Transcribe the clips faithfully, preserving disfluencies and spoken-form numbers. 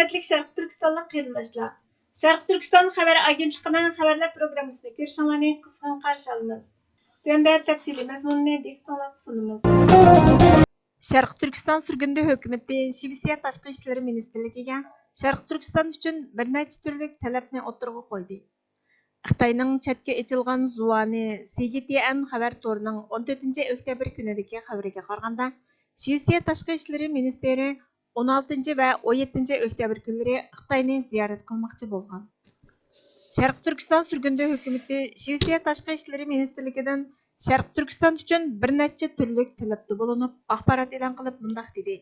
ھۆرمەتلىك شەرقىي تۈركىستانلىق قېرىنداشلار، شەرقىي تۈركىستان خەۋەر ئاگېنتلىقىنىڭ خەۋەرلەر پروگراممىسىنى كۆرۈشۈڭلارنى قىزغىن قارشى ئالىمىز. تۆۋەندە تەپسىلىي مەزمۇننى دىققىتىڭلارغا سۇنىمىز. شەرقىي تۈركىستان سۈرگۈندە ھۆكۈمىتى شىۋېتسىيە تاشقى ئىشلىرى مىنىستىرلىكىگە شەرقىي تۈركىستان ئۈچۈن بىر نەچچە تۈرلۈك تەلەپنى ئوتتۇرىغا قويدى. خىتاينىڭ چەتكە ئېچىلغان زۇۋانى سىگىتيەن خەۋەر تورىنىڭ ئون تۆتىنچى ئۆكتەبىر كۈنىدىكى خەۋىرىگە قارىغاندا، شىۋېتسىيە تاشقى ئىشلىرى مىنىستىرى ئون ئالتىنچى ۋە ئون يەتتىنچى ئۆكتەبىر كۈنلىرى خىتاينى زىيارەت قىلماقچى بولغان. شەرقىي تۈركىستان سۈرگۈندە ھۆكۈمىتى شىۋېتسىيە تاشقى ئىشلىرى مىنىستىرلىكىدىن شەرقىي تۈركىستان ئۈچۈن بىر نەچچە تۈرلۈك تەلەپتە بولۇنۇپ، ئاخبارات ئېلان قىلىپ مۇنداق دېدى: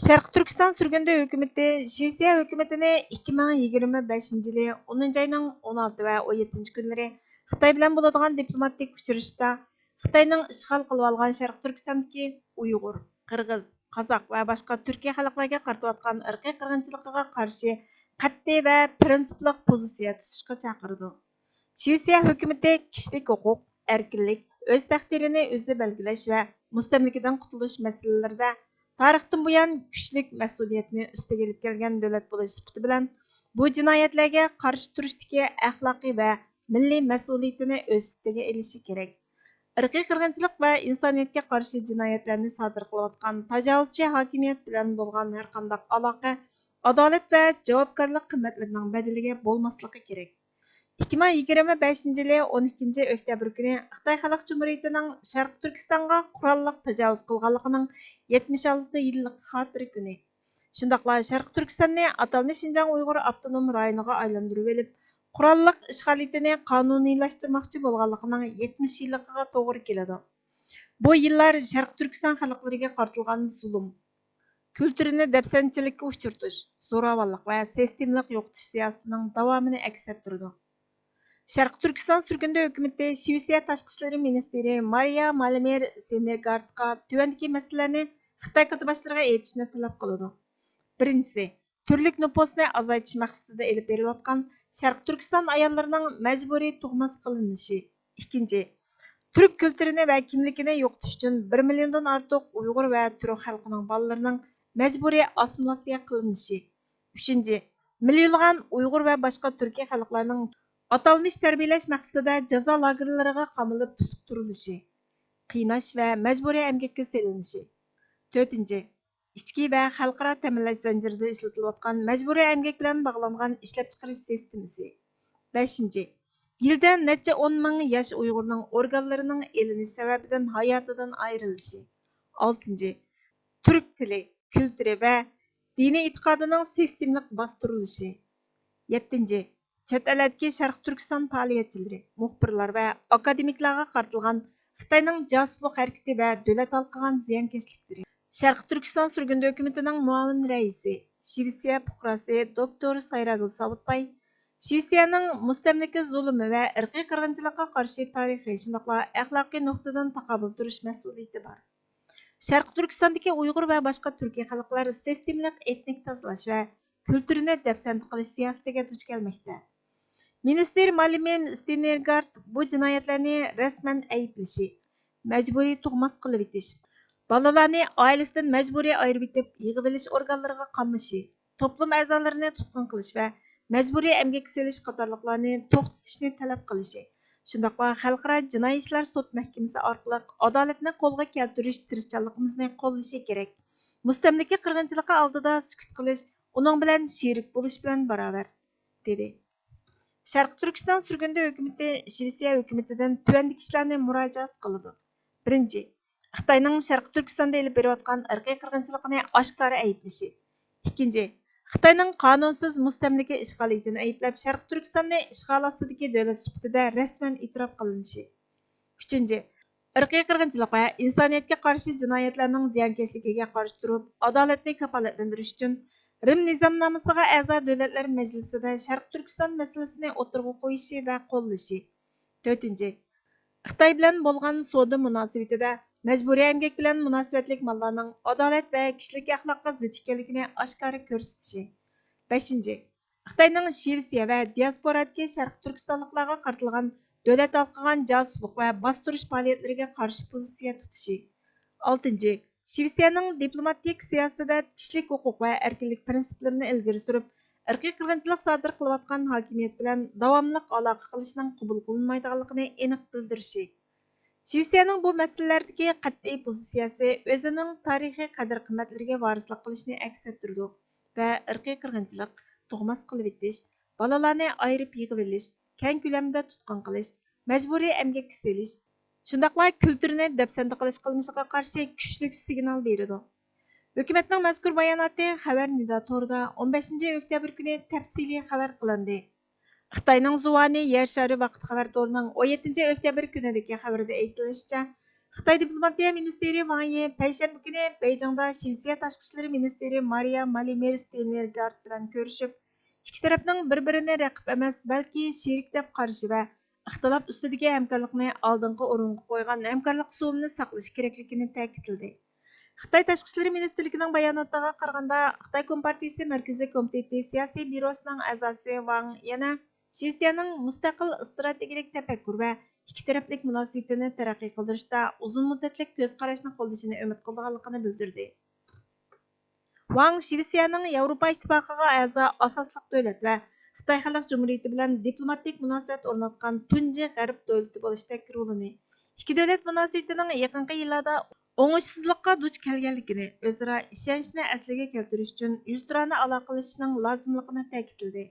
شەرقىي تۈركىستان سۈرگۈندە ھۆكۈمىتى شىۋېتسىيە ھۆكۈمىتىنى ئىككى مىڭ يىگىرمە بەشىنچى يىلى ئونىنچى ئاينىڭ ئون ئالتە ۋە ئون يەتتىنچى كۈنلىرى خىتاي بىلەن بولىدىغان دىپلوماتىك ئۇچرىشىشتا خىتاينىڭ ئىشغال قىلىۋالغان شەرقىي تۈركىستاندىكى ئۇيغۇر، قىرغىز، قازاق ۋە باشقا تۈركىي خەلقلەرگە قارىتىۋاتقان ئىرقىي قىرغىنچىلىقىغا قارشى قەتئىي ۋە پىرىنسىپلىق پوزىتسىيە تۇتۇشقا چاقىرىدۇ. شىۋېتسىيە ھۆكۈمىتى كىشىلىك ھوقۇق، ئەركىنلىك، ئۆز تەقدىرىنى ئۆزى بەلگىلەش ۋە مۇستەملىكىدىن قۇتۇلۇش مەسىلىلىرىدە تارىختىن بۇيان كۈچلۈك مەسئۇلىيەتنى ئۈستىگە ئېلىپ كەلگەن دۆلەت بولۇش سۈپىتى بىلەن، بۇ جىنايەتلەرگە قارشى تۇرۇشتىكى ئەخلاقىي ۋە مىللىي مەسئۇلىيىتىنى ئۆز ئۈستىگە ئېلىشى كېرەك. ئىرقىي قىرغىنچىلىق ۋە ئىنسانىيەتكە قارشى جىنايەتلەرنى سادىر قىلىۋاتقان تاجاۋۇزچى ھاكىمىيەت بىلەن بولغان ھەرقانداق ئالاقە ئادالەت ۋە جاۋابكارلىق قىممەتلىرىنىڭ بەدىلىگە بولماسلىقى كېرەك. ئىككى مىڭ يىگىرمە بەشىنچى يىلى ئون ئىككىنچى ئۆكتەبىر كۈنى خىتاي خەلق جۇمھۇرىيىتىنىڭ شەرقىي تۈركىستانغا قوراللىق تاجاۋۇز قىلغانلىقىنىڭ يەتمىش ئالتە يىللىق خاتىرە كۈنى. شۇنداقلا شەرقىي تۈركىستاننى ئاتالمىش شىنجاڭ ئۇيغۇر ئاپتونوم رايونىغا ئايلاندۇرۇۋېلىپ، قوراللىق ئىشغالىيىتىنى قانۇنىيلاشتۇرماقچى بولغانلىقىنىڭ يەتمىش يىللىقىغا توغرا كېلىدۇ. بۇ يىللار شەرقىي تۈركىستان خەلقلىرىگە قارىتىلغان زۇلۇم، كۈلتۈرىنى دەپسەندىچىلىككە ئۇچرىتىش، زوراۋانلىق ۋە سىستېمىلىق يوقىتىش سىياسىتىنىڭ داۋامىنى ئەكس ئەتتۈرىدۇ. شەرقىي تۈركىستان سۈرگۈندە ھۆكۈمىتى شىۋېتسىيە تاشقى ئىشلىرى مىنىستىرى مارىيا مالىمېر سېنېرگارتقا تۆۋەندىكى مەسىلىلەرنى خىتاي كاتتىباشلىرىغا ئېيتىشنى تەلەپ قىلىدۇ. بىرىنچىسى، تۈرلۈك نوپۇسنى ئازايتىش مەقسىتىدە ئېلىپ بېرىلىۋاتقان شەرقىي تۈركىستان ئاياللىرىنىڭ مەجبۇرىي تۇغماس قىلىنىشى. ئىككىنچى، تۈرك كۈلتۈرىنى ۋە كىملىكىنى يوقىتىش ئۈچۈن بىر مىليوندىن ئارتۇق ئۇيغۇر ۋە تۈرك خەلقىنىڭ بالىلىرىنىڭ مەجبۇرىي ئاسسىمىلياتسىيە قىلىنىشى. ئۈچىنچى، مىليونلىغان ئۇيغۇر ۋە باشقا تۈركىي خەلقلەرنىڭ ئاتالمىش تەربىيەلەش مەقسىتىدە جازا لاگېرلىرىغا قامىلىپ تۇتۇپ تۇرۇلۇشى، قىيناش ۋە مەجبۇرىي ئەمگەككە سېلىنىشى. تۆتىنچى، ئىچكى ۋە خەلقئارا تەمىنلەش زەنجىرىدە ئىشلىتىلىۋاتقان مەجبۇرىي ئەمگەك بىلەن باغلانغان ئىشلەپچىقىرىش سىستېمىسى. بەشىنچى، يىلدا نەچچە ئون مىڭ ياش ئۇيغۇرنىڭ ئورگانلىرىنىڭ ئېلىنىش سەۋەبىدىن ھاياتىدىن ئايرىلىشى. ئالتىنچى، تۈرك تىلى، كۈلتۈرى ۋە دىنىي ئېتىقادىنىڭ سىستېمىلىق باستۇرۇلۇشى. يەتتىنچى، چەت ئەللەردىكى شەرقىي تۈركىستان پائالىيەتچىلىرى، مۇخبىرلار ۋە ئاكادېمىكلارغا قارىتىلغان خىتاينىڭ جاسۇسلۇق ھەرىكىتى ۋە دۆلەت ھالقىغان زىيانكەشلىكلىرى. شەرقىي تۈركىستان سۈرگۈندە ھۆكۈمىتىنىڭ مۇئاۋىن رەئىسى، شىۋېتسىيە پۇقراسى دوكتور سايراگۈل ساۋۇتباي شىۋېتسىيەنىڭ مۇستەملىكە زۇلۇمى ۋە ئىرقىي قىرغىنچىلىققا قارشى تارىخىي، شۇنداقلا ئەخلاقىي نۇقتىدىن تاقابىل تۇرۇش مەسئۇلىيىتى بار. شەرقىي تۈركىستاندىكى ئۇيغۇر ۋە باشقا تۈركىي خەلقلەر سىستېمىلىق ئېتنىك تازىلاش ۋە كۈلتۈرىنى دەپسەندە قىلىش سىياسىتىگە دۇچ كەلمەكتە. مىنىستىر مالىمېم سېنېرگارت بۇ جىنايەتلەرنى رەسمەن ئەيىبلىشى، مەجبۇرىي تۇغماس قىلىۋېتىش، بالىلارنى ئائىلىسىدىن مەجبۇرىي ئايرىۋېتىپ يىغىۋېلىش ئورگانلىرىغا قامىشى، توپلۇم ئەزالىرىنى تۇتقۇن قىلىش ۋە مەجبۇرىي ئەمگەككە سېلىش قاتارلىقلارنى توختىتىشنى تەلەپ قىلىشى، شۇنداقلا خەلقئارا جىنايى ئىشلار سوت مەھكىمىسى ئارقىلىق ئادالەتنى قولغا كەلتۈرۈش تىرىشچانلىقىمىزنى قوللىشى كېرەك. مۇستەملىكە قىرغىنچىلىقى ئالدىدا سۈكۈت قىلىش ئۇنىڭ بىلەن شېرىك بولۇش بىلەن باراۋەر، دېدى. شەرقىي تۈركىستان سۈرگۈندە ھۆكۈمىتى شىۋېتسىيە ھۆكۈمىتىدىن تۆۋەندىكى ئىشلارنى مۇراجىئەت قىلىدۇ. بىرىنچى، خىتاينىڭ شەرقىي تۈركىستاندا ئېلىپ بېرىۋاتقان ئىرقىي قىرغىنچىلىقىنى ئاشكارا ئەيىبلىشى. ئىككىنچى، خىتاينىڭ قانۇنسىز مۇستەملىكە ئىشغالىيىتىنى ئەيىبلەپ، شەرقىي تۈركىستاننى ئىشغال ئاستىدىكى دۆلەت سۈپىتىدە رەسمەن ئېتىراپ قىلىنىشى. ئۈچىنچى، ئىرقىي قىرغىنچىلىق ۋە ئىنسانىيەتكە قارشى جىنايەتلەرنىڭ زىيانكەشلىكىگە قارشى تۇرۇپ، ئادالەتنى كاپالەتلەندۈرۈش ئۈچۈن رىم نىزامنامىسىغا ئەزا دۆلەتلەر مەجلىسىدە شەرقىي تۈركىستان مەسىلىسىنى ئوتتۇرىغا قويۇشى ۋە قوللىشى. تۆتىنچى، خىتاي بىلەن بولغان سودا مۇناسىۋىتىدە مەجبۇرىي ئەمگەك بىلەن مۇناسىۋەتلىك ماللارنىڭ ئادالەت ۋە كىشىلىك ئەخلاققا زىت ئىكەنلىكىنى ئاشكارا كۆرسىتىشى. بەشىنچى، خىتاينىڭ شىۋېتسىيە ۋە دىياسپورادىكى شەرقىي تۈركىستانلىقلارغا قارىتىلغان دۆلەت ھالقىغان جاسۇسلۇق ۋە باستۇرۇش پائالىيەتلىرىگە قارشى پوزىتسىيە تۇتۇشى. ئالتىنچى، شىۋېتسىيەنىڭ دىپلوماتىك سىياسىتىدە كىشىلىك ھوقۇق ۋە ئەركىنلىك پىرىنسىپلىرىنى ئىلگىرى سۈرۈپ، ئىرقىي قىرغىنچىلىق سادىر قىلىۋاتقان ھاكىمىيەت بىلەن داۋاملىق ئالاقە قىلىشنىڭ قوبۇل قىلىنمايدىغانلىقىنى ئېنىق بىلدۈرۈشى، شىۋېتسىيەنىڭ بۇ مەسىلىلەردىكى قەتئىي پوزىتسىيەسى ئۆزىنىڭ تارىخىي قەدىر-قىممەتلىرىگە ۋارىسلىق قىلىشىنى ئەكس ئەتتۈرىدۇ ۋە ئىرقىي قىرغىنچىلىق، تۇغماس قىلىۋېتىش، بالىلارنى ئايرىپ يىغىۋېلىش، كەڭ كۆلەمدە تۇتقۇن قىلىش، مەجبۇرىي ئەمگەككە سېلىش، شۇنداقلا كۈلتۈرنى دەپسەندە قىلىش قىلمىشىغا قارشى كۈچلۈك سىگنال بېرىدۇ. ھۆكۈمەتنىڭ مەزكۇر باياناتى خەۋەر نىدا تورىدا ئون بەشىنچى ئۆكتەبىر كۈنى تەپسىلىي خەۋەر قىلىندى. خىتاينىڭ زۇۋانى يەر شارى ۋاقىت خەۋەر تورىنىڭ ئون يەتتىنچى ئۆكتەبىر كۈنىدىكى خەۋىرىدە ئېيتىلىشىچە، خىتاي دىپلوماتىيە مىنىستىرى ۋاڭ يى پەيشەنبە كۈنى بېيجىڭدا شىۋېتسىيە تاشقى ئىشلىرى مىنىستىرى مارىيا مالىمېرس تېننېرگارد بىلەن كۆرۈشۈپ، ئىككى تەرەپنىڭ بىر-بىرىنى رەقىب ئەمەس، بەلكى شېرىك دەپ قارىشى ۋە ئىختىلاپ ئۈستىدىكى ھەمكارلىقنى ئالدىنقى ئورۇنغا قويغان ھەمكارلىق ئۇسۇلىنى ساقلىشى كېرەكلىكىنى تەكىتلىدى. خىتاي تاشقى ئىشلىرى مىنىستىرلىكىنىڭ باياناتىغا قارىغاندا، خىتاي كومپارتىيىسى مەركىزىي كومىتېتى سىياسىي بيۇروسىنىڭ ئەزاسى ۋاڭ يەنە شىۋېتسىيەنىڭ مۇستەقىل ئىستراتېگىيەلىك تەپەككۇر ۋە ئىككى تەرەپلىك مۇناسىۋىتىنى تەرەققىي قىلدۇرۇشتا ئۇزۇن مۇددەتلىك كۆز قاراشنى قوللىشىنى ئۈمىد قىلىدىغانلىقىنى بىلدۈردى. ۋاڭ شىۋېتسىيەنىڭ ياۋروپا ئىتتىپاقىغا ئەزا ئاساسلىق دۆلەت ۋە خىتاي خەلق جۇمھۇرىيىتى بىلەن دىپلوماتىك مۇناسىۋەت ئورناتقان تۇنجى غەرب دۆلىتى بولۇشتەك رولىنى، ئىككى دۆلەت مۇناسىۋىتىنىڭ يېقىنقى يىللاردا ئوڭۇشسىزلىققا دۇچ كەلگەنلىكىنى، ئۆزئارا ئىشەنچنى ئەسلىگە كەلتۈرۈش ئۈچۈن يۈزتۇرانە ئالاقىلىشىشنىڭ لازىملىقىنى تەكىتلىدى.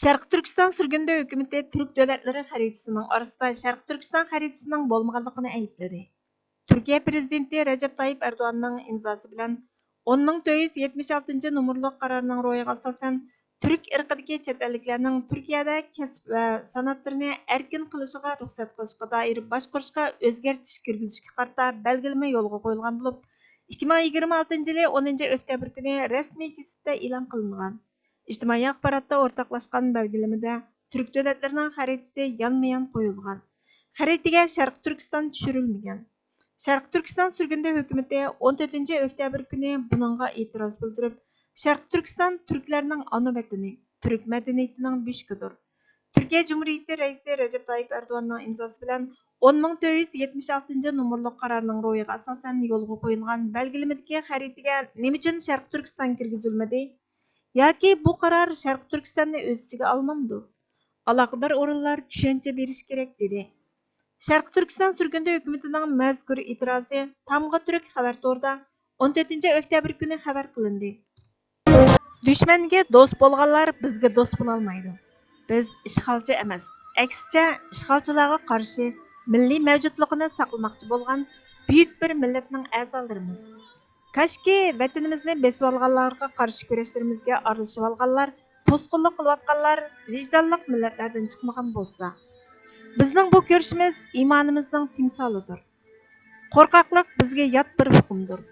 شەرقىي تۈركىستان سۈرگۈندە ھۆكۈمىتى تۈرك دۆلەتلىرى خەرىتىسىنىڭ ئارىسىدا شەرقىي تۈركىستان خەرىتىسىنىڭ بولمىغانلىقىنى ئەيىبلىدى. تۈركىيە پىرېزىدېنتى رەجەپ تايىپ ئەردوغاننىڭ ئىمزاسى بىلەن ئون مىڭ تۆت يۈز يەتمىش ئالتىنچى نومۇرلۇق قارارنىڭ روھىغا ئاساسەن، تۈرك ئىرقىدىكى چەت ئەللىكلەرنىڭ تۈركىيەدە كەسىپ ۋە سانئەتلىرىنى ئەركىن قىلىشىغا رۇخسەت قىلىشقا دائىر باشقۇرۇشقا ئۆزگەرتىش كىرگۈزۈشكە قارىتا بەلگىلىمە يولغا قويۇلغان بولۇپ، ئىككى مىڭ يىگىرمە ئالتىنچى يىلى ئونىنچى ئۆكتەبىر كۈنى رەسمىي گېزىتتە ئېلان قىلىنغان. ئىجتىمائىي ئاخباراتتا ئورتاقلاشقان بەلگىلىمىدە تۈرك دۆلەتلىرىنىڭ خەرىتىسى يانمۇ يان قويۇلغان. خەرىتىگە شەرقىي تۈركىستان چۈشۈرۈلمىگەن. شەرقىي تۈركىستان سۈرگۈندە ھۆكۈمىتى ئون تۆتىنچى ئۆكتەبىر كۈنى بۇنىڭغا ئېتىراز بىلدۈرۈپ، شەرقىي تۈركىستان تۈركلەرنىڭ ئانا ۋەتىنى، تۈرك مەدەنىيىتىنىڭ بۆشۈكىدۇر. تۈركىيە جۇمھۇرىيىتى رەئىسى رەجەپ تايىپ ئەردوغاننىڭ ئىمزاسى بىلەن ئون مىڭ تۆت يۈز يەتمىش ئالتىنچى نومۇرلۇق قارارنىڭ روھىغا ئاساسەن يولغا قويۇلغان بەلگىلىمىدىكى خەرىتىگە نېمە ئۈچۈن شەرقىي تۈركىستان كىرگۈزۈلمىدى؟ ياكى بۇ قارار شەرقىي تۈركىستاننى ئۆز ئىچىگە ئالمامدۇ؟ ئالاقىدار ئورۇنلار چۈشەنچە بېرىشى كېرەك، دېدى. شەرقىي تۈركىستان سۈرگۈندە ھۆكۈمىتىنىڭ مەزكۇر ئېتىرازى تامغا تۈرك خەۋەر تورىدا ئون تۆتىنچى ئۆكتەبىر كۈنى خەۋەر قىلىندى. دۈشمەنگە دوست بولغانلار بىزگە دوست بولالمايدۇ. بىز ئىشغالچى ئەمەس، ئەكسىچە، ئىشغالچىلارغا قارشى مىللىي مەۋجۇتلۇقىنى ساقلىماقچى بولغان بۈيۈك بىر مىللەتنىڭ ئەزالىرىمىز. كاشكى، ۋەتىنىمىزنى بېسىۋالغانلارغا قارشى كۈرەشلىرىمىزگە ئارىلىشىۋالغانلار، توسقۇنلۇق قىلىۋاتقانلار ۋىجدانلىق مىللەتلەردىن چىقمىغان بولسا. بىزنىڭ بۇ كۈرىشىمىز ئىمانىمىزنىڭ تىمسالىدۇر. قورقاقلىق بىزگە يات بىر ئۇقۇمدۇر.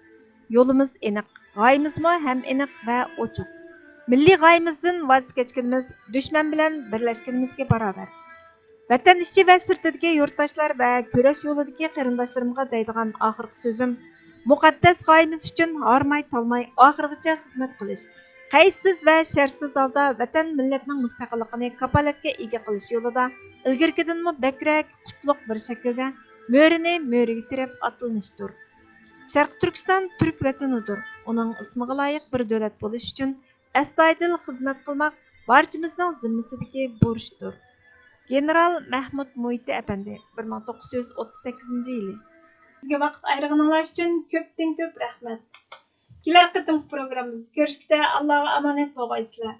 يولىمىز ئېنىق، غايىمىزمۇ ھەم ئېنىق ۋە ئوچۇق. مىللىي غايىمىزدىن ۋاز كەچكىنىمىز دۈشمەن بىلەن بىرلەشكىنىمىزگە باراۋەر. ۋەتەن ئىچى ۋە سىرتىدىكى يۇرتداشلار ۋە كۈرەش يولىدىكى قېرىنداشلىرىمغا دەيدىغان ئاخىرقى سۆزۈم، مۇقەددەس غايىمىز ئۈچۈن ھارماي-تالماي ئاخىرغىچە خىزمەت قىلىش، قەيتسىز ۋە شەرتسىز ھالدا ۋەتەن مىللەتنىڭ مۇستەقىللىقىنى كاپالەتكە ئىگە قىلىش يولىدا ئىلگىرىكىدىنمۇ بەكرەك، قۇتلۇق بىر شەكىلدە مۆرىنى مۆرىگە تىرەپ ئاتلىنىشتۇر. شەرقىي تۈركىستان تۈرك ۋەتىنىدۇر. ئۇنىڭ ئىسمىغا لايىق بىر دۆلەت بولۇش ئۈچۈن ئەستايىدىل خىزمەت قىلماق بارچىمىزنىڭ زىممىسىدىكى بۇرچتۇر. گېنېرال مەھمۇت مۇھىتى ئەپەندى، بىر مىڭ توققۇز يۈز ئوتتۇز سەككىزىنچى يىلى. بىزگە ۋاقىت ئايرىغىنىڭلار ئۈچۈن كۆپتىن كۆپ رەھمەت. كېلەر قېتىمقى پروگراممىمىزدا كۆرۈشكىچە ئاللاغا ئامانەت بولغايسىلەر.